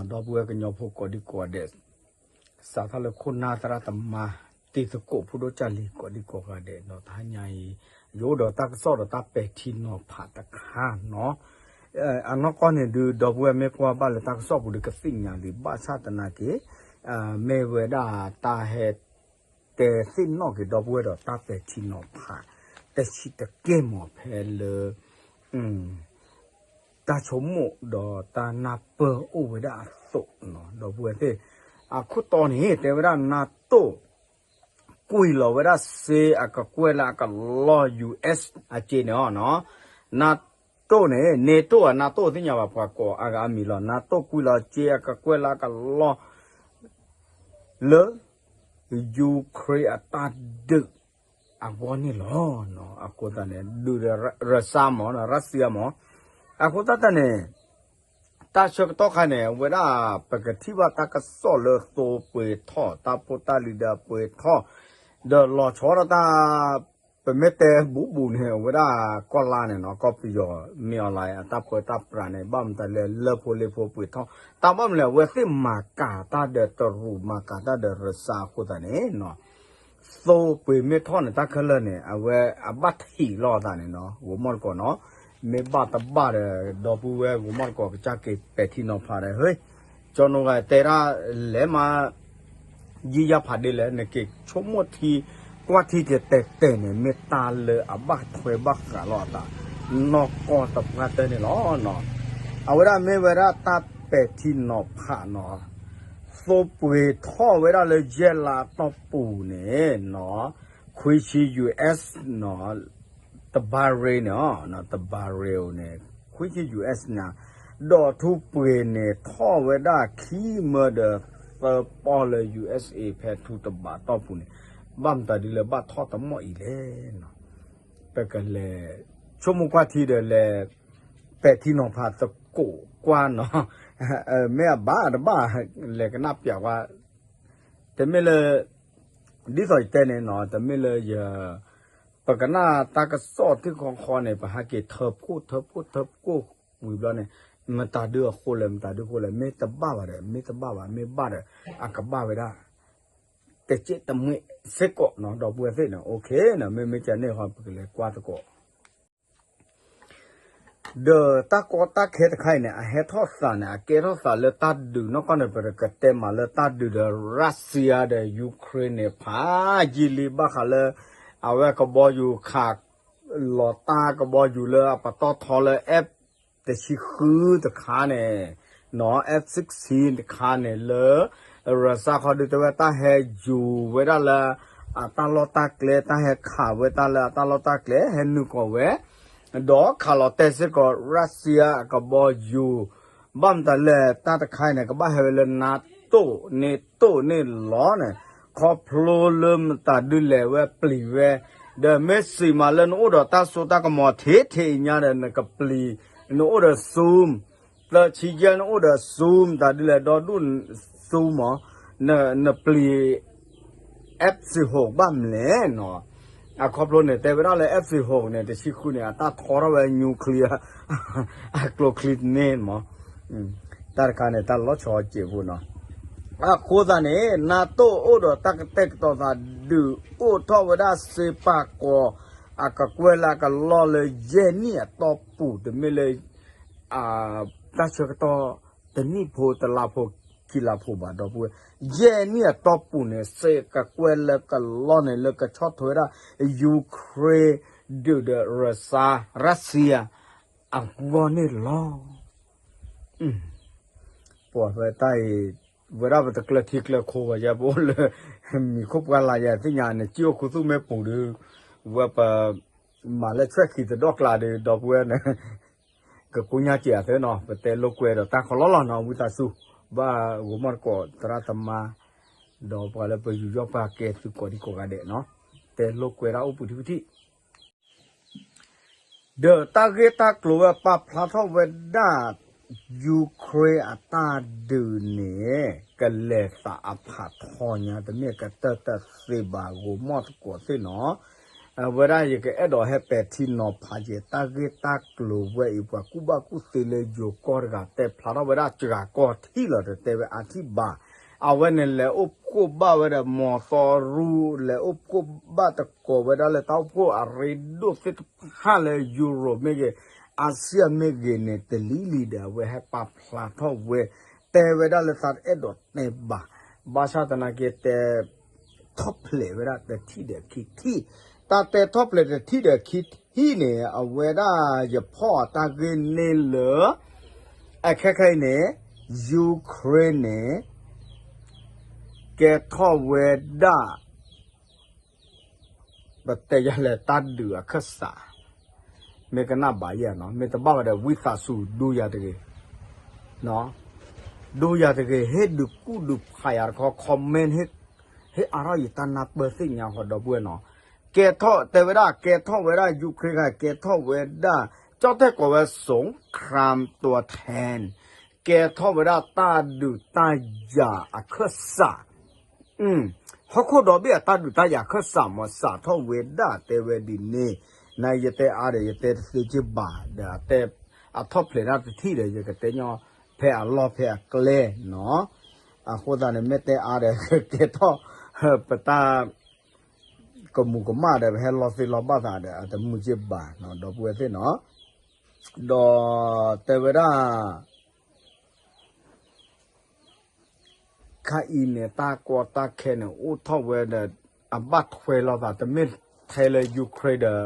ဒီပုၢ်ဝဲၢ်ကညီဖိကိးဒံကိးဂၤဒဲး, စးထီၣ်လၢခိၣ်နၢ်သရၣ်သမါ တံၤသကိးဖိဒိၣ်ကၢ်လံၤကိးဒံကိးဂၤဒဲး ဒီးတဟါညါအံၤ ယအိၣ်ဒီးတၢ်ကစီၣ်ဒီးတၢ်ပဲာ်ထံနီၤဖးတခါနီၤ. အနီၢ်ကီၢ်န့ၣ်ဒုး ဒီပုၢ်ဝဲၢ်မ့ၢ်ကွၢ်ဘၣ်လၢတၢ်ကစီၣ်ပူၤဒုးကသ့ၣ်ညါလံ ဘၣ်ဆၣ်သနာ်က့ မ့ၢ်ဝဲဒၣ်တၢ်ဟဲတဲသ့ၣ်နီၣ်က့ၤဒီပုၢ်ဝဲၢ်ဒီးတၢ်ပဲာ်ထံနီၤဖး တဆံးတက့ၢ်မး ဖဲလၢ တၢ်ဆိကမိၣ်ဒီးတၢ်နၢ်ပၢၢ်အိၣ်ဝဲဒၣ်အသိးနီၤ ဒီပုၢ်ဝဲၢ်သ့ၣ်, အခိၣ်တီန့ၣ် တဲဝဲဒၣ် NATO ကွံာ်လီၤဝဲဒၣ်စ့အကကွဲၢ်လၢအကလီၢ် U S အစ့န့ၣ်နီၤ, NATO န့ၣ် NATO အ NATO သ့ၣ်ညါဘၣ်ပှၤကိးအါဂၤအါမံၤလီၤ. NATO ကွံာ်လီၤစ့အကကွဲၢ်လၢအကလီၢ် လၢ Ukraine အတၢ်ဒုးအဂီၢ်န့ၣ်လီၤ. အဃိသတးန့ၣ် ဒုးဒီး Russia မး Russia မး, အဃိသတးန့ၣ် တၢ်ဆၢကတီၢ်ခါန့ၣ် အဝဲဒၣ် ပကထံၣ်ဘၣ်တၢ်ကစီၣ်လၢသိပှ့ၤထီၣ် တၢ်ဖိတၢ်လံၤဒီးပှ့ၤထီၣ် ဒီးလီၤဆီဒၣ်တၢ် ပမ့ၢ်တဲဘူးဘူးန့ၣ် အဝဲဒၣ်ကီၢ်လါန့ၣ်နီၤ ကီၢ်ပယီၤမ့ၢ်အီၤလၢ အတၢ်ပၢတၢ်ပြးန့ၣ် ဘၣ်မတၤလဲၣ် လၢဖိလ့ဖိပှ့ၤထီၣ် တၢ်ဘၣ်မနုၤလဲၣ် အဝဲသ့ၣ်မၤကၤတၢ်ဒီးတရူး မၤကၤတၢ်ဒီး Russia အဃိသတးန့ၣ်နီၤ သိပှ့ၤမ့ၢ်ထီၣ်န့ၣ် တၢ်ခဲလၢာ်န့ၣ် အဝဲအဘၣ်ထံးလိာ်သးန့ၣ်နီၤ ဂိၤမီၣ်တကိးနီၤ, မ့ၢ်ဘၣ်တဘၣ်ဒီး ဒီပုၢ်ဝဲၢ်ဂိၤမီၣ်တကိး ကစၢ်က့ၤပဲာ်ထံနီၤဖးဒီး ဟ့ ကၠီနိဂၤတဲဒၣ်လဲၣ်မး ယံာ်ယါဖးဒ့လဲၣ် နက့ၤဆိကမိၣ်ထံ ကွၢ်ထံက့ၤတဲာ်တဲာ်န့ၣ် မ့ၢ်တၢ်လၢအဘၣ်ထွဲဘၣ်ဃးလိာ်အသး နီၢ်ကီၢ်တပှၢ်တၢၢ်န့ၣ်လီၤ. အဝဲဒၣ်မ့ၢ်ဝဲဒၣ်တၢ်ပဲာ်ထံနီၤဖးနီၤ, သိပှ့ၤထီၣ်ဝဲဒၣ်လၢယဲၢ်လါအတီၢ်ပူၤန့ၣ်နီၤ, ခွံဆံ U S နီၤ တဘါရ့န့ၣ် တဘါရ့အိၣ်န့ၣ် ခွံဆံ U S န့ၣ် ဒီးထူပှ့ၤန့ၣ် ထီၣ်ဝဲဒၣ်ခံမၢဒီးသၢပီၢ်လၢ U S A ဖဲထူတဘးတီၢ်ပူၤန့ၣ် ဘၣ်မတၤဒ်လဲၣ်ဘၣ်ထီၣ်တမီၢ်အံၤလဲၣ်နီၤ. ပကလဲၤ ဆိကမိၣ်ကွၢ်ထံဒီးလဲၤ ပဲာ်ထံနီၤဖးသကိးကွၢ်နီၤ, မ့ၢ်အဘၣ်တဘၣ် လဲၤကနၣ်ပျးကွၢ်, တမ့ၢ်လၢ ဒ်သိးယတဲန့ၣ်နီၤ တမ့ၢ်လၢယ ပကနၣ်တၢ်ကစီၣ်ထံၣ်ခီဃီန့ၣ် ပဟဲက့ၤထၢဖှိၣ်ထၢဖှိၣ်ထၢဖှိၣ်ဝံၤဘျီန့ၣ် မတၤဒုအဃိလဲၣ် မတၤဒုအဃိလဲၣ် မ့ၢ်တဘၣ်ဘၣ်ဒီး မ့ၢ်တဘၣ်ဘၣ် မ့ၢ်ဘၣ်ဒီး အကဘၣ်ဝဲဒၣ် တစဲးတမှဲးစ့ၢ်ကီးနီၤ ဒီပုၢ်ဝဲၢ်သ့ၣ်နီၤ OK နီၤ မ့မ့ၢ်ကန့ၣ်ဃီ ပကလဲၤကွၢ်သကိး ဒီးတၢ်ကီတၢ်ခဲတခါအံၤန့ၣ် အဟဲထီၣ်သးန့ၣ် အကဲထီၣ်သးလၢတၢ်ဒုးနီၢ်ကီၢ်န့ၣ် ပကတဲမးလၢတၢ်ဒုးဒီး Russia ဒီး Ukraine န့ၣ် ဖးယံာ်လံဘၣ်ဃးလၢ အဝဲကဘီယူၤခး လီၤတၢ်ကဘီယူၤလၢအပတီၢ်ထီလၢ F တဆံဃုတခါန့ၣ် နီၤ F sixteen တခါန့ၣ်လၢ Russia ခီဒုးတဲဝဲတၢ်ဟဲယူၤဝဲဒၣ်လၢ အတၢ်လီၢ်တၢ်ကျဲ တၢ်ဟဲခးဝဲတၢ်လၢအတၢ်လီၢ်တၢ်ကျဲ ဟဲနုာ်ကီးဝဲ ဒီးခးလီၤတဲာ်စ့ၢ်ကီး Russia အကဘီယူၤ ဘၣ်မတၤလဲၣ် တၢ်တခါအံၤန့ၣ် ကဘၣ်ဟဲဝဲလၢ NATO န့ၣ် NATO န့ၣ်လီၤန့ၣ် ခီဖျိလၢမတၤဒုလဲၣ်ဝဲပျံၤဝဲ ဒီးမ့ၢ်စံးမးလၢနအိၣ်ဒီးတၢ်စိတၢ်ကမီၤထံထံအံၤညါဒီး နကပျံၤ နအိၣ်ဒီး Zoom သၢဆံယဲၢ် နအိၣ်ဒီး Zoom တၢ်ဒုလဲၣ်ဒီဒူၣ် Zoom မး နပျံၤ F sixteen ဘၣ်မလဲၣ်နီၤ. အခီဖျိန့ၣ် တဲဝဲဒၣ်လၢ F sixteen န့ၣ် တဆံဃုန့ၣ် အတၢ်ထီထီၣ်ဝဲ nuclear အကျိချံန့ၣ်မး တၢ်တခါန့ၣ် တၢ်လီၤဆီစဲးဖိနီၤ. အဃိသတးန့ၣ် NATO အိၣ်ဒီးတၢ်ကတဲာ်ကတီၤသး ဒုးအိၣ်ထီၣ်ဝဲဒၣ်စ့ပာ်ကီၤ အကကွဲၢ်လၢအကလီၢ်လၢယဲၢ်နံၣ်အတီၢ်ပူၤ တမ့ၢ်လၢ တၢ်ဆၢကတီၢ် တနံၣ်ဖိ တလါဖိ ခံလါဖိဘၣ် ဒီပုၢ်ဝဲၢ် ယဲၢ်နံၣ်အတီၢ်ပူၤန့ၣ် စ့ကကွဲၢ်လၢကလီၢ်န့ၣ် လၢကဆီၣ်ထွဲဝဲဒၣ် Ukraine ဒုးဒီး Russia Russia အဂီၢ်န့ၣ်လီၤ. ပှၤဖဲတၢ်အံၤ ဝဲဒၣ်ပတကျၢၤထံကျၢၤခိဘၣ်ယဲ ပအိၣ်လၢ မံၤခိၣ်ပှၢ်လၢ်ယဲသ့ၣ်ညါန့ၣ် စံၣ်အိၣ်ခူသူၣ်မ့ၢ်ပူၤဒီး ဝဲပ မၤလၢဆွဲၣ်ခံတဒီၣ်ကျါဒီး ဒီပုၢ်ဝဲၢ်န့ၣ် ကကိညါစဲးအသၢနီၤ ပတဲလိာ်ကွဲဒီးတၢ်ကလီလီၤနီၤ ဝံသးစူၤ ဘၣ်ဂိၤမီၣ်တကိးသရၣ်သမါ ဒီးပှၤလၢပယူးယီၣ်ပှၤကဲသုကိးဒံကိးဂၤဒဲးနီၤ တဲလိာ်ကွဲဒၣ်အိၣ်ပူၤထံဝံၤထံၣ် ဒီးတၢ်ဂ့ၢ်တၢ်ကျိၤဝဲပာ်ဖျါထီၣ်ဝဲဒၣ် Ukraine အတၢ်ဒုးန့ၣ် ကလဲၤသးအဖးထီညါ တမ့ၢ်ကတၢၢ်တၢ်သ့ဘၣ် ဂိၤမီၣ်သကိးသ့ၣ်နီၤ အဝဲဒၣ်ယကအဲၣ်ဒိးဟဲပဲာ်ထံနီၤဖးက့ၤ တၢ်ဂ့ၢ်တၢ်ကျိၤဝဲအံၤ ပှၤကူၣ်ဘၣ်ကူၣ်သ့လၢယိၤကီၢ်တဂၤ တဲဖျါထီၣ်ဝဲဒၣ်စှၤကီၢ်ထံၣ်လီၤ တတဲဝဲအထံၣ်ဘၣ်. အဝဲန့ၣ်လဲၤအိၣ်ဖှိၣ်ဘၣ်ဝဲဒီး မီၤသီရူ လဲၤအိၣ်ဖှိၣ်ဘၣ်တကိးဝဲဒၣ်လၢတၢ်အိၣ်ဖှိၣ်အရ့ဒိၣ်သ့ၣ်တဖၣ်လၢ ယူရိၣ် မ့ၢ်ဂ့ၤ အါစံၣ်မ့ၢ်ဂ့ၤန့ၣ် တလံၤလံၤဒီး အဝဲဟဲပာ်ဖျါထီၣ်ဝဲ တဲဝဲဒၣ်လၢသးတအဲၣ်ဒိးတဲဘၣ်. ဘၣ်ဆၣ်သနာ်က့ တဲထီၣ်ဖျဲးဝဲဒၣ်တထံၣ်ဒီးခံထံၣ်, တၢ်တဲထီၣ်ဖျဲးတထံၣ်ဒီးခံထံၣ်န့ၣ် အဝဲဒၣ်ယဖီၣ်အတၢ်ဂ့ၢ်န့ၣ်လၢ အခဲခဲအံၤန့ၣ် Ukraine န့ၣ် ကဲထီၣ်ဝဲဒၣ် ပတဲယၤလဲၣ် တၢ်ဒုးအခၢၣ်စး, မ့ၢ်ကနၣ်ဘၣ်ယဲနီၤ, မ့ၢ်တဘၣ်ဝဲဒီး ဝံသးစူၤဒူယၤတဂ့ၤ, ဒူယၤတဂ့ၤ, ဟ့ၣ်ဒုးကူၣ်ဒုးဖးယၤတခီ comment ဟ့ၣ်အါထီၣ်ယတၢ်နၢ်ပၢၢ်သ့ၣ်ညါဃီ ဒီပုၢ်ဝဲၢ်နီၤ. ကဲထီၣ် တဲဝဲဒၣ် ကဲထီၣ်ဝဲဒၣ် Ukraine ကဲထီၣ်ဝဲဒၣ် ကၠီၣ်တဲၣ်ကိးဝဲ สงครามตัวแทน ကဲထီၣ်ဝဲဒၣ်တၢ်ဒုးတၢ်ယၤအခၢၣ်စး ဟီၣ်ခိၣ်ဒီဘ့ၣ်အတၢ်ဒုးတၢ်ယၤအခၢၣ်စးမ့ၢ်စးထီၣ်ဝဲဒၣ်တဲဝဲဒ်န့ၣ်, နယတဲအါဒီး ယတဲတသ့က့ဘၣ်ဒီး အတဲအထီၣ်ဖျဲးတၢ်တထံၣ်ဒီး ယကတဲညီဖဲအလီၢ်ဖဲအကျဲနီၤ. အဃိသတးန့ၣ် မ့ၢ်တဲအါဒီး ကဲထီၣ် ပတၢ် ကမူၤကမၣ်ဒီး ပဟဲလီၤသ့လီၤဘၣ်သးဒီး အတမုာ်က့ဘၣ်နီၤ ဒီပုၢ်ဝဲၢ်သ့ၣ်နီၤ. ဒီးတဲဝဲဒၣ် ခါအံၤန့ၣ် တၢ်ကီတၢ်ခဲန့ၣ် အိၣ်ထီၣ်ဝဲဒီး အဘၣ်ထွဲလိာ်သး တမ့ၢ်ထဲလၢ Ukraine ဒီး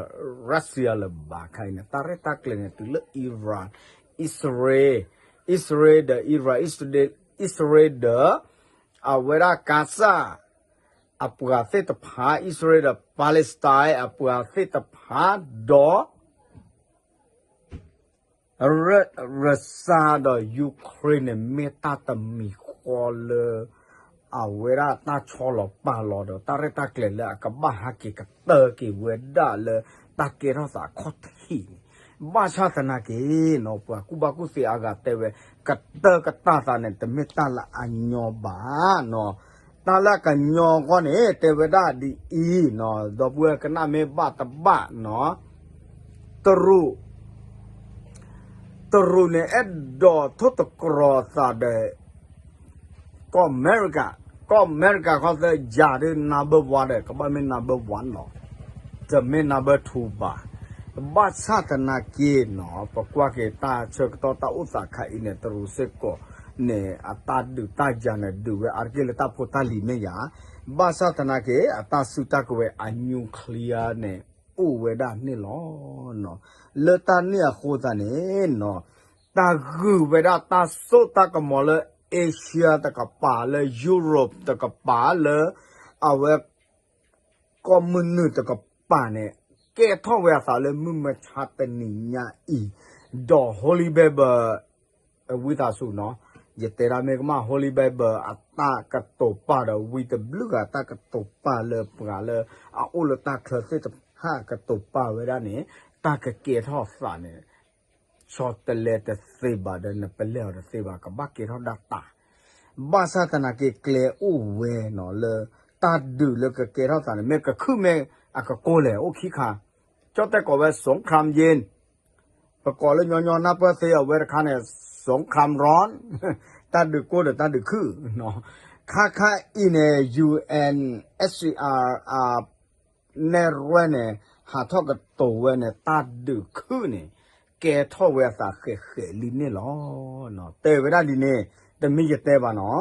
Russia လၢၤဘၣ်. ခါအံၤန့ၣ် တၢ်ရဲၣ်တၢ်ကျဲၤန့ၣ် တုၤလၢ Iran, Israel, Israel ဒီး Iran, Israel ဒီး အဝဲဒၣ် Gaza အပှၤသ့ၣ်တဖၣ်, Israel ဒီး Palestine အပှၤသ့ၣ်တဖၣ်, ဒီး Russia ဒီး Ukraine န့ၣ် မ့ၢ်တၢ်တမံၤဃီလၢ အဝဲဒၣ်တၢ်ဆီလီၤပာ်လီၤဒီး တၢ်ရဲၣ်တၢ်ကျဲၤလၢအကဘၣ်ဟဲက့ၤကတၢၢ်က့ၤဝဲဒၣ်လၢ တၢ်ကဲထီၣ်သးအခီၣ်ထံးန့ၣ်, ဘၣ်ဆၣ်သနာ်က့နီၤ ပှၤကူၣ်ဘၣ်ကူၣ်သ့အါဂၤတဲဝဲ ကတၢၢ်ကတၢၢ်သးန့ၣ် တမ့ၢ်တၢ်လၢအညီဘၣ်နီၤ. တၢ်လၢအကညီအဂီၢ်န့ၣ် တဲဝဲဒၣ်ဒ်အံၤနီၤ, ဒီပုၢ်ဝဲၢ်ကနၣ်မ့ၢ်ဘၣ်တဘၣ်နီၤ, တရူး တရူးန့ၣ် အဲၣ်ဒိးထိၣ်သတြီၤသးဒီး ကီၢ်အမဲရကၤ, ကီၢ်အမဲရကၤခီသၢယၤဒ် number one ဒီး ကဘၣ်မ့ၢ် number one လီၤ, တမ့ၢ် number two ဘၣ်. ဘၣ်ဆၣ်သနာ်က့နီၤ ပကွၢ်က့ၤတၢ်ဆၢကတီၢ်တၢ်အိၣ်သးခါအံၤန့ၣ် တရူးစ့ၢ်ကီးန့ၣ် အတၢ်ဒုးတၢ်ယၤန့ၣ် ဒုးဝဲအါတက့ၢ်လၢတၢ်ဖိတၢ်လံၤမ့ၢ်ယၤ, ဘၣ်ဆၣ်သနာ်က့ အတၢ်စုတၢ်ကဝဲၤအ nuclear န့ၣ် အိၣ်ဝဲဒၣ်န့ၣ်လီၤ. လၢတၢ်န့ၣ်အဃိသတးန့ၣ်နီၤ တၢ်ဂုာ်ဝဲဒၣ်တၢ်စိတၢ်ကမီၤလၢ Asia တကပၤ လၢ Europe တကပၤ လၢ အဝဲ ကီၢ်မုၢ်နုာ်တကပၤန့ၣ် ကဲထီၣ်ဝဲအသးလၢမုၢ်မဆါတနံၤညါအံၤ, ဒီး Holy Bible ဝံသးစူၤနီၤ, ယတဲဒၣ်မ့ၢ်ကမၣ် Holy Bible အတၢ်ကတိၤပာ်ဒီး ဝံတဘျုးဂၤတၢ်ကတိၤပာ်လၢပှၤလၢ အအိၣ်လၢတၢ်ချၢသ့ၣ်တဖၣ်ကတိၤပာ်ဝဲဒၣ်န့ၣ် တၢ်ကကဲထီၣ်သးန့ၣ် ဆီတလဲတသ့ဘၣ်ဒီး နပလဲၤအီၤတသ့ဘၣ် ကဘၣ်ကဲထီၣ်ဒၣ်တၢ်. ဘၣ်ဆၣ်သနာ်က့ ကျဲအိၣ်ဝဲနီၤ လၢတၢ်ဒုးလၢကကဲထီၣ်သးန့ၣ် မ့ၢ်ကခုၣ်မ့ၢ်အကကိၢ်လဲၣ် အိၣ်ခံခါ, ကၠီၣ်တဲၣ်ကိးဝဲ สงครามเย็น, ပကိးလၢညီညီနၢ်ပၢၢ်သ့အဝဲတခါန့ၣ် สงครามร้อน, တၢ်ဒုးကိၢ်ဒီးတၢ်ဒုးခုၣ်, ခါခါအံၤန့ၣ် UNSCR အ နဲၣ်ရွဲၣ်န့ၣ် ဟးထီၣ်ကတိၤဝဲန့ၣ် တၢ်ဒုးခုၣ်န့ၣ် ကဲထီၣ်ဝဲအသးဃဲးဃဲးလံန့ၣ်လီၤ. တဲဝဲဒၣ်ဒ်န့ၣ် တမ့ၢ်ယတဲဘၣ်နီၤ,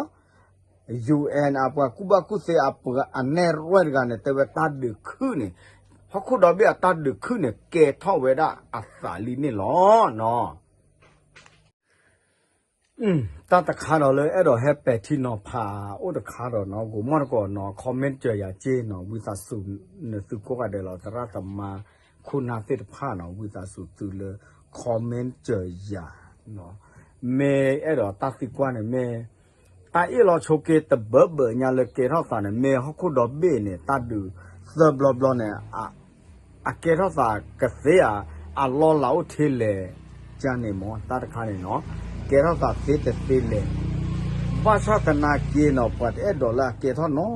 UN အပှၤကူၣ်ဘၣ်ကူၣ်သ့အနဲၣ်ရွဲၣ်တဂၤန့ၣ် တဲဝဲတၢ်ဒုးခုၣ်န့ၣ် ဟီၣ်ခိၣ်ဒီဘ့ၣ်အတၢ်ဒုးခုၣ်န့ၣ် ကဲထီၣ်ဝဲဒၣ်အသးလံန့ၣ်လီၤ. တၢ်တခါဒီးလၢအဲၣ်ဒိးဟဲပဲာ်ထံနီၤဖးအိၣ်တခါဒီးနီၤ ကိးမီၢ်တကိးနီၤ comment စၢၤယၤက့နီၤ ဝံသးစူၤနသုကိးဂၤဒဲးလီၤ သရၣ်သမါခိၣ်နၢ်သ့ၣ်တဖၣ်နီၤ ဝံသးစူၤသုလၢ comment စၢၤယၤ မ့ၢ်အဲၣ်ဒိးတၢ်သံကွၢ်န့ၣ်မ့ၢ် တၢ်အ့ၣ်လီၤဆိက့တဘၢဘၢညါလၢကဲထီၣ်သးန့ၣ် မ့ၢ်ဟီၣ်ခိၣ်ဒီဘ့ၣ်န့ၣ် တၢ်ဒုးသၢဘျီဘျီန့ၣ် အကဲထီၣ်သးကသ့ဧါ, အလီၢ်လၤအိၣ်ထဲလဲၣ်, ကန့ၣ်မ့ၢ်တၢ်တခါန့ၣ်နီၤ, ကဲထီၣ်သးသ့တသ့လဲၣ်, ဘၣ်ဆၣ်သနာ်က့နီၤ ပှၤတအဲၣ်ဒိးလၢအကဲထီၣ်နီ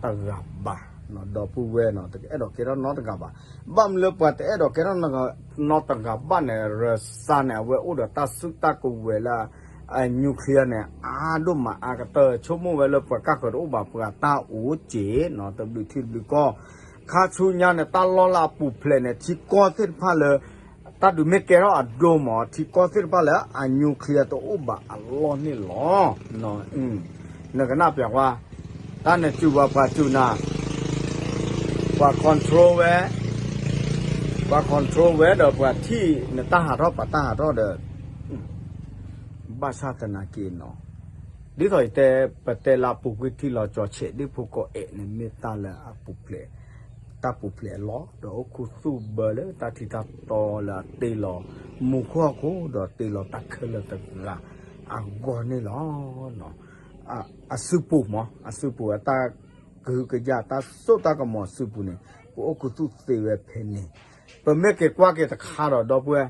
တဂၤဘၣ် ဒီပုၢ်ဝဲၢ်နီၤ တအဲၣ်ဒိးကဲထီၣ်နီတဂၤဘၣ်. ဘၣ်မနုၤလၢပှၤတအဲၣ်ဒိးကဲထီၣ်နီတဂၤဘၣ်န့ၣ် ရၢစၢ်န့ၣ် အဝဲအိၣ်ဒီးတၢ်စုတၢ်ကဝဲၤလၢ nuclear န့ၣ် အါဒိၣ်မးအါကတၢၢ် ဆိကမိၣ်ဝဲလၢပှၤကၢ်ဃၢၤတအိၣ်ဘၣ် ပှၤတၢ်အိၣ်က့ၤနီၤ တဘျုးထံတဘျုးကီၢ် ခါဆူညါန့ၣ် တၢ်လီၢ်လၢအပူၤဖျဲးန့ၣ် ထံကီၢ်သ့ၣ်တဖၣ်လၢ တၢ်ဒုးမ့ၢ်ကဲထီၣ်အဒိမး ထံကီၢ်သ့ၣ်တဖၣ်လၢအ nuclear တအိၣ်ဘၣ်အလီၢ်န့ၣ်လီၤ. နကနၣ်ပျးကွၢ်, တၢ်နစုပှၤပှၤစုနၤ, ပှၤ control ဝဲ, ပှၤ control ဝဲဒီးပှၤထံၣ်နတၢ်ဟးထီၣ်ပှၤတၢ်ဟးထီၣ်ဒီး ဘၣ်ဆၣ်သနာ်က့နီၤ, ဒ်သိးယတဲ ပတဲလၢအပူၤကွံာ်ထံၣ်လီၤကၠီၤဆဲးဒ့ၣ်ဖိကိးအဲၣ်န့ၣ် မ့ၢ်တၢ်လၢအပူၤဖျဲး, တၢ်ပူၤဖျဲးအလီၢ် ဒီးအိၣ်ခူသူၣ်ဘၢလၢတၢ်ထံတၢ်တီလၢအတ့လီၤ မူခိၣ်ဟီၣ်ခိၣ်ဒီးတ့လီၤတၢ်ခဲလၢာ်တဂၤအဂီၢ်န့ၣ်လီၤ. အစုပူၤမး အစုပူၤအတၢ်ကဟုကယာ် တၢ်စိတၢ်ကမီၤအစုပူၤန့ၣ် ပအိၣ်ခူသူၣ်သ့ဝဲဖဲန့ၣ်, ပမ့ၢ်က့ၤကွၢ်က့ၤတခါဒီး ဒီပုၢ်ဝဲၢ်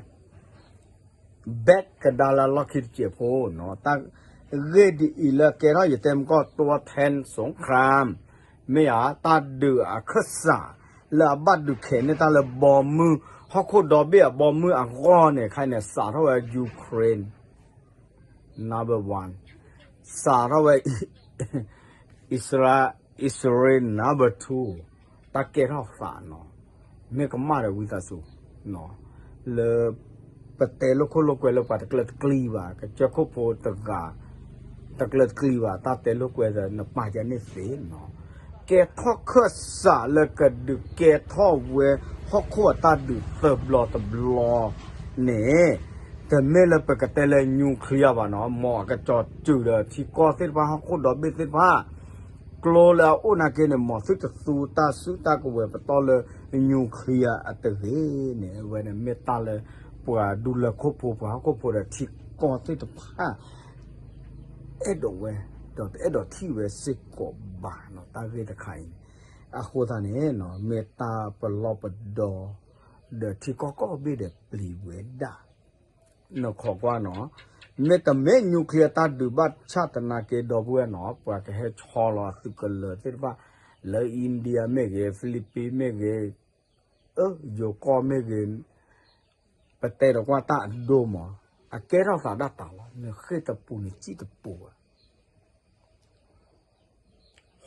ဘၣ်ကဒါလၢလီၢ်ခံတစဲးဖိနီၤ, တၢ်ဂ့ၢ်ဒ်အံၤလၢကဲထီၣ်ယတဲမကီၢ် တွဲထဲစူခရၣ်, မ့ၢ်ဧါ တၢ်ဒုးအခၢၣ်စး လၢအဘၣ်ဒုးခဲးန့ၢ်တၢ်လၢဘီမုၢ် ဟီၣ်ခိၣ်ဒီဘ့ၣ်အဘီမုၢ်အဂီၢ်န့ၣ် ခဲအံၤန့ၣ် စးထီၣ်ဝဲ Ukraine number one, စးထီၣ်ဝဲ Israel, Israel number two, တၢ်ကဲထီၣ်သးနီၤ, မ့ၢ်ကမၣ်ဒီးဝံသးစူၤ လၢ ပတဲလိာ်ခိၣ်လိာ်ကွဲလၢပှၤတကျၢၤတကျံၤဘၣ် ကစၢၢ်ခိၣ်ဖိတဂၤ တကျၢၤတကျံၤဘၣ် တၢ်တဲလိာ်ကွဲဒီး နပာ်ယၤန့ၣ်သ့နီၤ, ကဲထီၣ်ခၢၣ်စးလၢကဒုးကဲထီၣ်ဝဲ ဟီၣ်ခိၣ်အတၢ်ဒုးသၢဘျီတဘျီန့ၣ်, တမ့ၢ်လၢပကတဲလၢ nuclear ဘၣ်နီၤ, မ်အကစီၤစုၤဒီးထံကီၢ်သ့ၣ်တဖၣ် ဟီၣ်ခိၣ်ဒီဘ့ၣ်သ့ၣ်တဖၣ် ကျိလၢအအိၣ်နာ်က့န့ၣ် မ်သုတသူတၢ်စုတၢ်ကဝဲၤပတီၢ်လၢ nuclear အတဂ့ၤန့ၣ် အဝဲန့ၣ်မ့ၢ်တၢ်လၢ ပှၤဒူလၢၢ်ခိၣ်ဖိ ပှၤဟီၣ်ခိၣ်ဖိဒီးထံကီၢ်သ့ၣ်တဖၣ် အဲၣ်ဒိးဝဲ ဒီးတအဲၣ်ဒိးထံၣ်ဝဲစ့ၢ်ကီးဘၣ်နီၤ တၢ်ဂ့ၢ်တခါအံၤန့ၣ်, အဃိသတးန့ၣ် မ့ၢ်တၢ်ပလီၢ်ပဒီ ဒီးထံကီၢ်ကိးဘ့ၣ်ဒီးပျံၤဝဲဒၣ် နခိးကွၢ်နီၤ, မ့တမ့ၢ် nuclear တၢ်ဒုးဘၣ်ဆၣ်သနာ်က့ ဒီပုၢ်ဝဲၢ်နီၤ ပှၤကဟဲဆီလီၤအသုးကလၢၤသ့ၣ်တဖၣ် လၢ India မ့ၢ်ဂ့ၤ Philippines မ့ၢ်ဂ့ၤ ယိၤကီၢ်မ့ၢ်ဂ့ၤ, ပတဲဒီးကွၢ်တၢ်အဒိမး အကဲထီၣ်သးဒၣ်တၢ်လီၤ နဃ့ၢ်တပူၤန့ၣ်စံၣ်တပူၤဘၣ်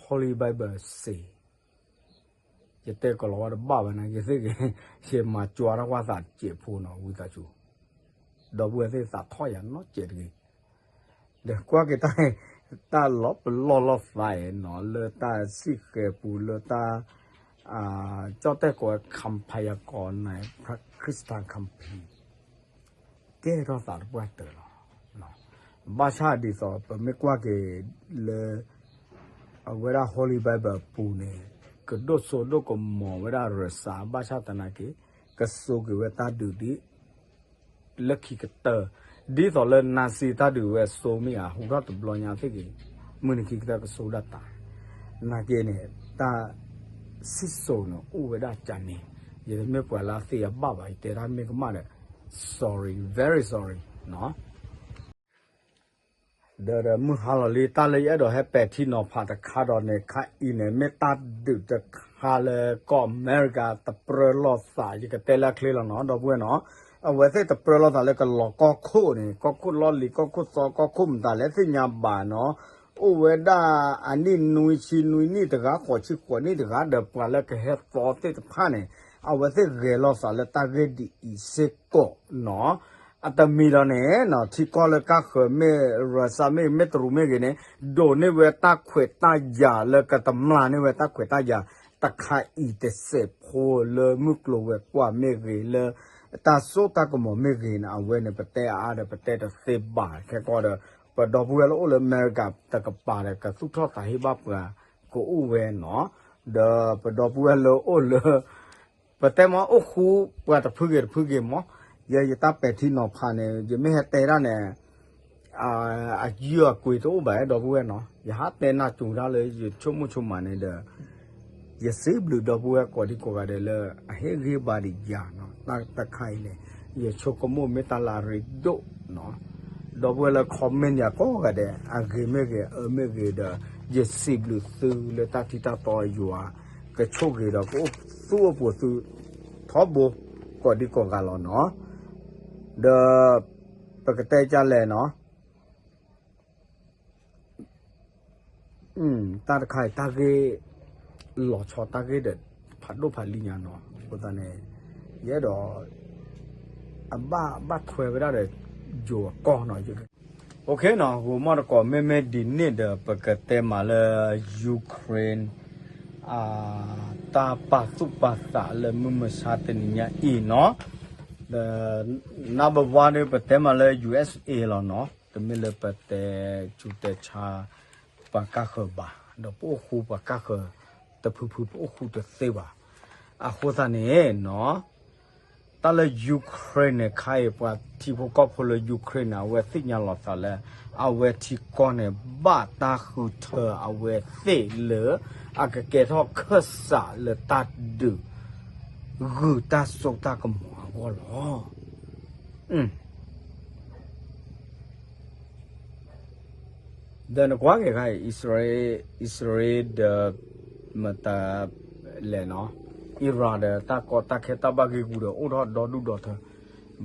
Holy Bible say, ယတဲကလီၤဝဲတဘၣ်ဘၣ်နာ်က့သ့ၣ်ဂ့ၤ, ယမၤကွၢ်ထီၣ်ကွၢ်သးတစဲးဖိနီၤ ဝံသးစူၤ, ဒီပုၢ်ဝဲၢ်သ့ၣ်သးထီၣ်ယၤနီတစဲးတဂ့ၤ, ဒီးကွၢ်က့ၤတၢ် တၢ်လီၤပလီၢ်လီၤသးအံၤနီၤ လၢတၢ်စံၣ်ဃဲၤပူၤ လၢတၢ် ကၠီၣ်တဲၣ်ကိးဝဲ ခၢၣ်ဖးယၤကိးန့ၣ် ခရံာ်စတၢၣ်ခၢၣ်ဖံး ကဲထီၣ်သးတပှၢ်တၢၢ်လီၤ. ဘၣ်ဆၣ်ဒ်သိး ပမ့ၢ်ကွၢ်က့ၤလၢ အဝဲဒၣ် Holy Bible အပူၤန့ၣ် ကဒိၣ်စိဒိၣ်ကမီၤဝဲဒၣ်ရၢစၢ် ဘၣ်ဆၣ်သနာ်က့ ကစိာ်က့ၤဝဲတၢ်ဒုးဒ် လၢခံကတၢၢ် ဒ်သိးလၢ Nazi တၢ်ဒုးဝဲစိမ့ၢ်ဧါ ဟူထီၣ်တဘျီညါသ့ၣ်ဂ့ၤ မုၢ်နံၤခံကတၢၢ်ကစိဒၣ်တၢ် နာ်က့န့ၣ် တၢ်စံၣ်စိၤန့ၣ် အိၣ်ဝဲဒၣ်ကန့ၣ် ယတမ့ၢ်ပှၤလၢအသ့အဘၣ်ဘၣ် ယတဲတၢ်မ့ၢ်ကမၣ်ဒီး sorry, very sorry နီၤ ဒီးဒီးမုၢ်ဟါလီၤလံ တၢ်လၢယအဲၣ်ဒိးဟဲပဲာ်ထံနီၤဖးတခါဒီးန့ၣ် ခါအံၤန့ၣ် မ့ၢ်တၢ်ဒုးတခါလၢကီၢ်အမဲရကၤတပြၢလိာ်သး ယကတဲလၢအချ့လီၤနီၤ ဒီပုၢ်ဝဲၢ်နီၤ အဝဲသ့ၣ်တပြၢလိာ်သးလၢကလီၤကီၢ်ခိၣ်န့ၣ် ကီၢ်ခိၣ်လီၢ်လံၤ ကီၢ်ခိၣ်သီ ကီၢ်ခိၣ်မတၤလဲၣ်သ့ၣ်ညါဘၣ်နီၤ အိၣ်ဝဲဒၣ်အနံၣ်နွံဆံနွံနံၣ်တဂၤ ဃိးဆံဃိးနံၣ်တဂၤ ဒီးပှၤလၢကဟဲသီသ့ၣ်တဖၣ်န့ၣ် အဝဲသ့ၣ်ဂဲၤလိာ်သးလၢတၢ်ဂ့ၢ်ဒ်အံၤစ့ၢ်ကီးနီၤ အတမံၤဒီးန့ၣ် ထံကီၢ်လၢကၢ်ဃၢၤမ့ၢ် ရၢစၢ်မ့ၢ်ဂ့ၤ မ့ၢ်တရူးမ့ၢ်ဂ့ၤန့ၣ် ဒိးန့ၢ်ဝဲတၢ်ခွဲးတၢ်ယာ်လၢကတမျၢ်န့ၢ်ဝဲတၢ်ခွဲးတၢ်ယာ် တခါအံၤတစဲးဖိလၢမုၢ်ကျိၤဝဲၤကွာ်မ့ၢ်ဂ့ၤ လၢတၢ်စိတၢ်ကမီၤမ့ၢ်ဂ့ၤန့ၣ် အဝဲန့ၣ် ပတဲအါအါဒီး ပတဲတသ့ဘၣ် ခဲကီးဒီး ပဒီပုၢ်ဝဲၢ်လၢအိၣ်လၢအမဲရကၤတကပၤဒီး ကသူၣ်ထီၣ်သးဟ့ဘၣ်ပှၤကအိၣ်ဝဲနီၤ ဒီးပဒီပုၢ်ဝဲၢ်လၢအိၣ်လၢ ပတဲမ့ၢ်အိၣ်ဃူပှၤတဖုဂ့ၤတဖုဂ့ၤမး, ယဲယတၢ်ပဲာ်ထံနီၤဖးန့ၣ် ယမ့ၢ်ဟဲတဲဒၣ်န့ၣ် အယုၢ်အကွ့ၤတအိၣ်ဘၣ် ဒီပုၢ်ဝဲၢ်နီၤ, ယဟးတဲနၢ်စူၤတၢ်လၢယဆိကမိၣ်ဆိကမးန့ၣ်ဒီး ယစံးဘျုးဒီပုၢ်ဝဲၢ်ကိးဒံကိးဂၤဒဲးလၢ အဟ့ၣ်ဂံၢ်ဘါဒံးယၤနီၤ, တၢ်တခါအံၤန့ၣ် ယဆိကမိၣ်မ့ၢ်တၢ်လၢအရ့ဒိၣ်နီၤ, ဒီပုၢ်ဝဲၢ်လၢ comment ယၤကိးဂၤဒဲး အဂ့ၤမ့ၢ်ဂ့ၤ အအၢမ့ၢ်ဂ့ၤဒီး ယစံးဘျုးသုလၢတၢ်ထံၣ်တၢ်တီယွၤ ကဆိၣ်ဂ့ၤဒီးကအိၣ်သူၣ်အိၣ်ပှိၤသုထီဘိ ကိးဒံကိးဂၤလီၤနီၤ. ဒီး ပကတဲကလဲၣ်နီၤ တၢ်တခါအံၤ တၢ်ဂ့ၢ်လီၤဆီ တၢ်ဂ့ၢ်ဒီး ဖးဒိၣ်ဖးလံညါနီၤ. အဃိသတးန့ၣ် ယအဲၣ်ဒိး အဘၣ်ဘၣ်ထွဲဝဲဒၣ်ဒီး ယိၤအကီၢ်နီၤ. အိၣ်ခ့နီၤ, ဂိၤမီၣ်တကိး မ့မ့ၢ်ဒ်န့ၣ်ဒီး ပကတဲမးလၢ Ukraine တၢ်ပာ်သူၣ်ပာ်သးလၢမုၢ်မဆါတနံၤညါအံၤနီၤ. ဒီး နဘဝါဒီး ပတဲမးလၢ ယူၢ်အ့ၣ်အ့ၣ် လီၤနီၤ. တမ့ၢ်လၢပတဲဆူးတဲဆါ ပှၤကၢ်ဃၢၤဘၣ်, ဒီးပအိၣ်ဃူပှၤကၢ်ဃၢၤတဖုဖု ပအိၣ်ဃူတသ့ဘၣ်. အဃိသတးန့ၣ်နီၤ တၢ်လၢ Ukraine န့ၣ်ခါအံၤ ပှၤထံဖိကီၢ်ဖိလၢ Ukraine န့ၣ် အဝဲသ့ၣ်ညါလီၤသးလၢ အဝဲထံကီၢ်န့ၣ် ဘၣ်တၢ်ဃုထၢအဝဲသ့ၣ်လၢ အကကဲထီၣ်ခၢၣ်စးလၢတၢ်ဒုး ဂုာ်တၢ်စိတၢ်ကမီၤအဂီၢ်လီၤ. ဒီးနကွၢ်က့ၤခါအံၤ အံၣ်စရ့လးဒီး မတၤလဲၣ်နီၤ, Iran ဒီးတၢ်ကီတၢ်ခဲတၢ်ဘၣ်ဂ့ၢ်ဂူာ်ဒီး အိၣ်ထီၣ်ဒီဒူၣ်ဒီထၢ,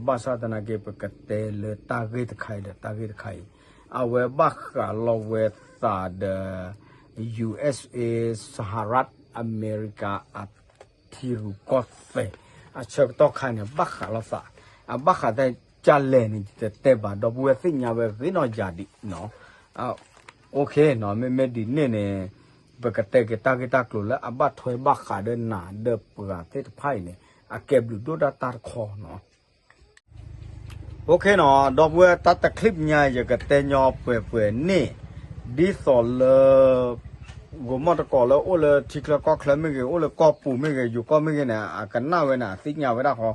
ဘၣ်ဆၣ်သနာ်က့ ပကတဲလၢတၢ်ဂ့ၢ်တခါအံၤဒီး တၢ်ဂ့ၢ်တခါအံၤ အဝဲဘၣ်ဃးလီၤဝဲသးဒီး ယူၢ်အ့ၣ်အ့ၣ် စဟရၣ်အမဲရကၤ အထံရူၢ်ကီၢ်သဲး အဆၢကတီၢ်ခါန့ၣ် ဘၣ်ဃးလိာ်သး, အဘၣ်ဃးတၢ်ကလဲၣ်န့ၣ် ယတတဲဘၣ် ဒီပုၢ်ဝဲၢ်သ့ၣ်ညါဝဲဂ့ၤနီၢ်ယၤဒံးနီၤ. အိၣ်ခ့နီၤ, မ့မ့ၢ်ဒ်န့ၣ်န့ၣ် ပကတဲက့ၤတၢ်ဂ့ၢ်တၢ်ကျိၤလၢအဘၣ်ထွဲဘၣ်ဃးဒီးနၤဒီးပှၤသ့ၣ်တဖၣ်အံၤန့ၣ် အကဲဘျုးဒိၣ်ဒၣ်တၢ်တခီနီၤ. အိၣ်ခ့နီၤ, ဒီပုၢ်ဝဲၢ် တၢ်တချံၣ်ညါ ယကတဲညီပှဲၤပှဲၤန့ၣ် ဒ်သိးလၢ ဂိၤမီၣ်တကိးလၢအိၣ်လၢထံချၢကီၢ်ချၢမ့ၢ်ဂ့ၤ, အိၣ်လၢကီၢ်ပူၤမ့ၢ်ဂ့ၤ, ယိၤကီၢ်မ့ၢ်ဂ့ၤန့ၣ် အကနၣ်ဝဲန့ၣ် အသ့ၣ်ညါဝဲဒၣ်ဃီ,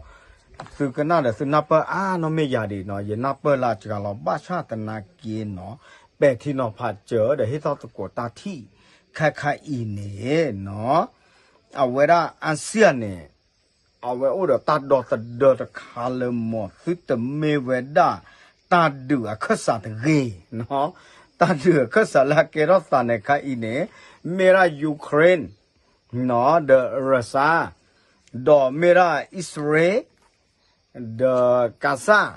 သုကနၣ်ဒီးသုနၢ်ပၢၢ်အါနီၢ်မ့ၢ်ယၤဒံးနီၤ, ယနၢ်ပၢၢ်လၢအစှၤလီၤ ဘၣ်ဆၣ်သနာ်က့နီၤ, ပဲာ်ထံနီၤဖးစၢၤဒီးဟ့ၣ်ထီၣ်သကိးတၢ်ထံၣ် ခဲခါအံၤန့ၣ်နီၤ, အဝဲဒၣ်အါစံၣ်န့ၣ် အဝဲအိၣ်ဒီးတၢ်ဒီသဒၢတခါလၢ မ်သုတမ့ၢ်ဝဲဒၣ် တၢ်ဒုးအခၢၣ်စးတဂ့ၤနီၤ, တၢ်ဒုးအခၢၣ်စးလၢအကဲထီၣ်သးန့ၣ်ခါအံၤန့ၣ် မ့ၢ်ဒၣ် Ukraine နီၤ, ဒီး Russia, ဒီးမ့ၢ်ဒၣ်အံၣ်စရ့လး ဒီးကါစၢ်,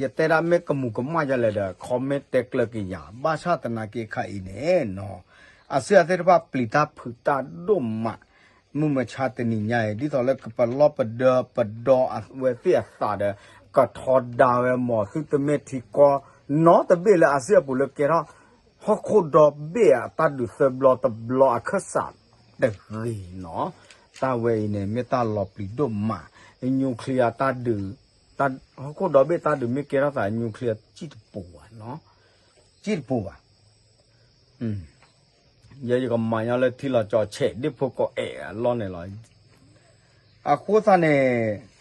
ယတဲဒၣ်မ့ၢ်ကမူၤကမၣ်ယၤလဲၣ်ဒီး comment တဲကျၢၤက့ၤယၤ, ဘၣ်ဆၣ်သနာ်က့ခါအံၤန့ၣ်နီၤ, အါစံၣ်အါသ့ၣ်တဖၣ်ပျံၤတၢ်ဖုးတၢ်ဒိၣ်မး, မုၢ်မဆါတနံၤညါအံၤ ဒ်သိးလၢကပလီၢ်ပဒၢပဒီအဝဲသ့ၣ်အသးဒီး ကထီဒါဝဲ မ်သုတမ့ၢ်ထံကီၢ်နီတဘ့ၣ်လၢအါစံၣ်အပူၤလၢကဲထီၣ် ဟီၣ်ခိၣ်ဒီဘ့ၣ်အတၢ်ဒုးသၢဘျီတဘျီအခၢၣ်စးတဂ့ၤနီၤ, တၢ်ဝဲအံၤန့ၣ် မ့ၢ်တၢ်လီၤပျံၤဒိၣ်မး, nuclear တၢ်ဒုး, ဟီၣ်ခိၣ်ဒီဘ့ၣ်တၢ်ဒုးမ့ၢ်ကဲထီၣ်သး nuclear စံၣ်တပူၤဘၣ်နီၤ, စံၣ်တပူၤဘၣ် ယဲယကမၤညီလၢထံလီၤကၠီဆဲး ဒ့ၣ်ဖိကိးအဲၣ်အလီၢ်န့ၣ်လီၤ. အဃိသတးန့ၣ်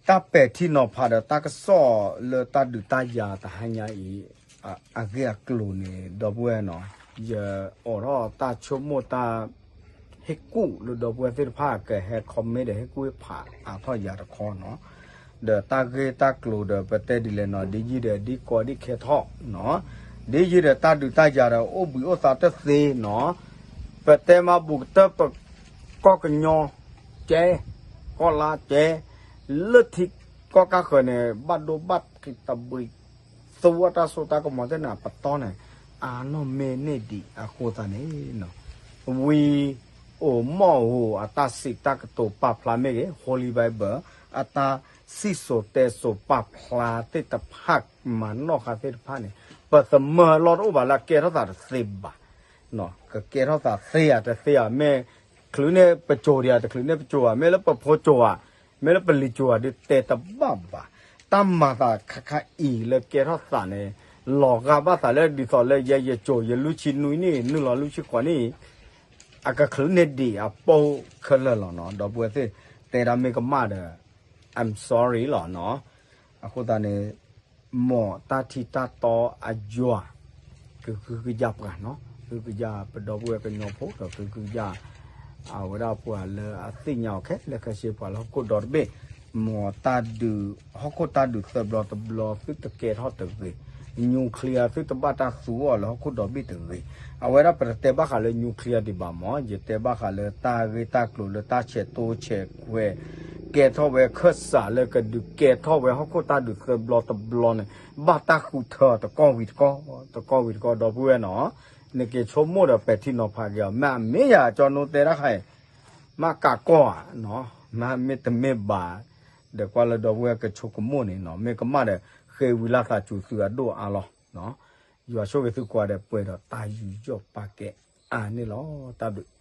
တၢ်ပဲာ်ထံနီၤဖးဒီးတၢ်ကစီၣ်လၢတၢ်ဒုးတၢ်ယၤတဟါညါအံၤ အဂ့ၢ်အကျိၤန့ၣ် ဒီပုၢ်ဝဲၢ်နီၤ, ယအိးထီၣ်တၢ်ဆိကမိၣ်တၢ် ဟ့ၣ်ကူၣ်လၢဒီပုၢ်ဝဲၢ်သ့ၣ်တဖၣ်ကဟဲ comment ဒီးဟ့ၣ်ကူၣ်ဟ့ၣ်ဖးအါထီၣ်ယၤတခီနီၤ, ဒီးတၢ်ဂ့ၢ်တၢ်ကျိၤဒီး ပတဲဒ်လဲၣ်နီၤ, ဒ်ယံၤဒီးဒ်ကီဒ်ခဲထီၣ်နီၤ, ဒ်ယံၤဒီးတၢ်ဒုးတၢ်ယၤဒီး အိၣ်ဘှံးအိၣ်သါတသ့နီၤ, ပတဲမၤဘူၣ်ကတၢၢ်ပ ကီၢ်ကညီ ကဲ, ကီၢ်လါကဲ, လၢထံကီၢ်ကၢ်ဃၢၤန့ၣ် ဘၣ်ဒိဘၣ်ထံးတဘှံး သူဝဲတၢ်စိတၢ်ကမီၤသ့ၣ်န့ၣ် ပတီၢ်န့ၣ် အါနီၢ်မ့ၢ်န့ၢ်ဒံးအဃိသတးန့ၣ် ဝံအိၣ်မီၢ်ဧိၤအတၢ်စံးတၢ်ကတိၤပာ်ဖျါမ့ၢ်ဂ့ၤ, Holy Bible အတၢ်စံၣ်စိၤတဲစိၤပာ်ဖျါသ့ၣ်တဖၣ် မၤနီၣ်ဃာ်သ့ၣ်တဖၣ်န့ၣ် ပသမၢလီၢ်တအိၣ်ဘၣ်လၢအကဲထီၣ်သးတသ့ဘၣ်. ကကဲထီၣ်သးသ့ဧါတသ့ဧါ, မ့ၢ်ချုးန့ၢ်ပစိၤဒံးဧါ, တချုးန့ၢ်ပစိၤဧါ, မ့ၢ်လၢပဖိစိၤဧါ, မ့ၢ်လၢပလံၤစိၤဧါဒုးတဲတဘၣ်ဘၣ်. တၢ်မၤသးခါခါအံၤလၢကဲထီၣ်သးန့ၣ် လီၤဂာ်ဘၣ်သးလၢဒ်သိးလၢယဲယစိၤ ယလွံၢ်ဆံနွံနံၣ် နုာ်လီၤလွံၢ်ဆံဃိးနံၣ် အကချုးန့ၢ်ဒံးအပိၢ်ခဲလၢာ်လီၤနီၤ. ဒီပုၢ်ဝဲၢ်သ့ၣ် တဲဒၣ်မ့ၢ်ကမၣ်ဒီး I'm sorry လီၤနီၤ. အဃိသတးန့ၣ် မ်တၢ်ထံတၢ်တီအယွၤ ကဟုကယာ်ပှၤနီၤ, ဟုကယာ်ပဒီပုၢ်ဝဲၢ်ကညီဖိဒီးကဟုကယာ် အဝဲဒၣ်ပှၤလၢအသ့ၣ်ညါအီၤခဲလၢာ်ခဲဆ့ ပှၤလၢဟီၣ်ခိၣ်ဒီတဘ့ၣ်, မ်တၢ်ဒုး ဟီၣ်ခိၣ်တၢ်ဒုးသၢဘျီတဘျီ သုတကဲထီၣ်တဂ့ၤ nuclear သုတဘၣ်တၢ်သူအီၤလၢဟီၣ်ခိၣ်ဒီဘ့ၣ်တဂ့ၤ. အဝဲဒၣ်ပတတဲဘၣ်ဃးလၢ nuclear ဒံးဘၣ်မး, ယတဲဘၣ်ဃးလၢတၢ်ဂ့ၢ်တၢ်ကျိၤလၢတၢ်ဆဲးတိဆဲးကွဲး ကဲထီၣ်ဝဲခၢၣ်စးလၢကဒုးကဲထီၣ်ဝဲဟီၣ်ခိၣ်တၢ်ဒုးသၢဘျီတဘျီန့ၣ် ဘၣ်တၢ်ဃုထၢတကီၢ်ဝံၤတကီၢ်, တကီၢ်ဝံၤတကီၢ် ဒီပုၢ်ဝဲၢ်နီၤ, နက့ၤဆိကမိၣ်ဒီးပဲာ်ထံနီၤဖးက့ၤအီၤ, မ့ၢ်အမ့ၢ်ယၤကၠီနိတဲတၢ်ခါအံၤ မ့ၢ်ကးကီၢ်ဧါ, မ့ၢ်တမ့ၢ်ဘၣ်, ဒီးကွၢ်လၢဒီပုၢ်ဝဲၢ်ကဆိကမိၣ်န့ၣ်နီၤ, မ့ၢ်ကမၣ်ဒီး ဃ့ဝံၤလၢသးစူၤသုအဒိၣ်အါလီၤ. ယွၤဆိၣ်ဂ့ၤသုကိးဂၤဒဲး ပှဲၤဒီးတၢ်ယူးယီၣ်ပာ်ကဲအါန့ၣ်လီၤ. တၢ်ဘျုး